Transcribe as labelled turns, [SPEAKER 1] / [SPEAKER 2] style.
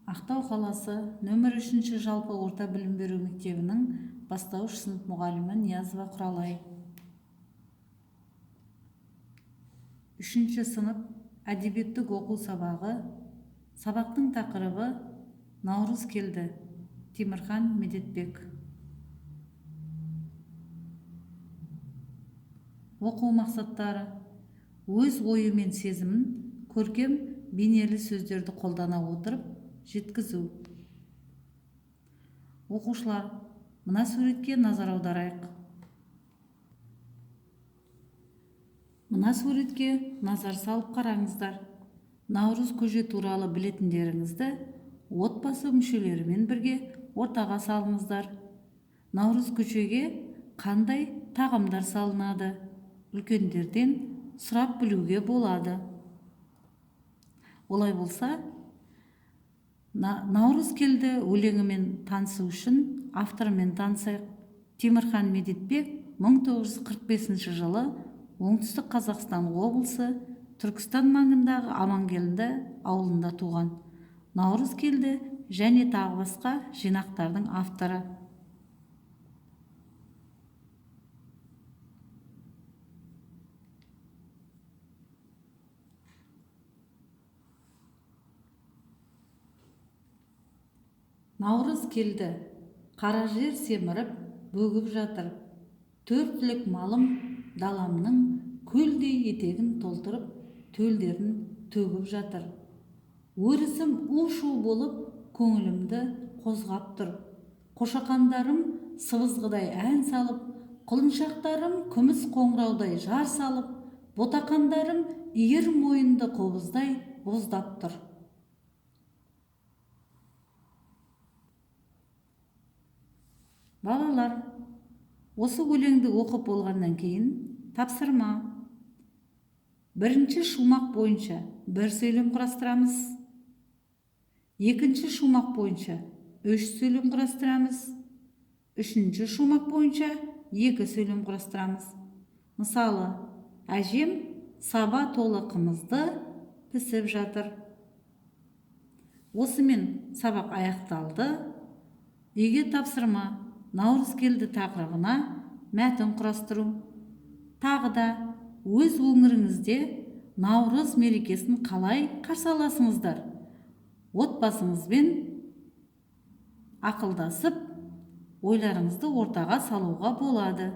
[SPEAKER 1] Ақтау қаласы нөмір 3 жалпы орта білім беру мектебінің бастауыш сынып мұғалімі Ниязова Құралай. 3 сынып әдебиеттік оқу сабағы. Сабақтың тақырыбы Наурыз келді. Темірхан Медетбек. Оқу мақсаттары: өз ойы мен сезімін көркем бейнелі сөздерді қолдана отырып жеткізу. Оқушылар, мына суретке назар аударайық. Мына суретке назар салып қараңыздар. Наурыз көже туралы білетіндеріңізді отбасы мүшелерімен бірге ортаға салыңыздар. Наурыз көжеге қандай тағамдар салынады? Үлкендерден сұрап білуге болады. Олай болса, Наурыз келді өлеңімен танысу үшін авторымен танысайық. Темірхан Медетбек 1945 жылы Оңтүстік Қазақстан облысы Түркістан маңындағы Амангелді ауылында туған. Наурыз келді және тағы басқа жинақтардың авторы. Наурыз келді, қара жер семіріп, бөгіп жатыр. Төрт түлік малым даламның көлдей етегін толтырып, төлдерін төгіп жатыр. Өрісім у-шу болып, көңілімді қозғап тұр. Қошақандарым сыбызғыдай ән салып, құлыншақтарым күміс қоңыраудай жар салып, ботақандарым иір мойынды қобыздай боздап тұр. Балалар, осы өлеңді оқып болғаннан кейін тапсырма. Бірінші шумақ бойынша бір сөйлем құрастырамыз. Екінші шумақ бойынша 3 сөйлем құрастырамыз. Үшінші шумақ бойынша 2 сөйлем құрастырамыз. Мысалы, әжем саба толы қымызды пісіп жатыр. Осымен сабақ аяқталды. Үйге тапсырма. Наурыз келді тақырыбына мәтін құрастыру. Тағы да өз өңіріңізде Наурыз мерекесін қалай қарсы аласыңыздар? Отбасыңызбен ақылдасып, ойларыңызды ортаға салуға болады.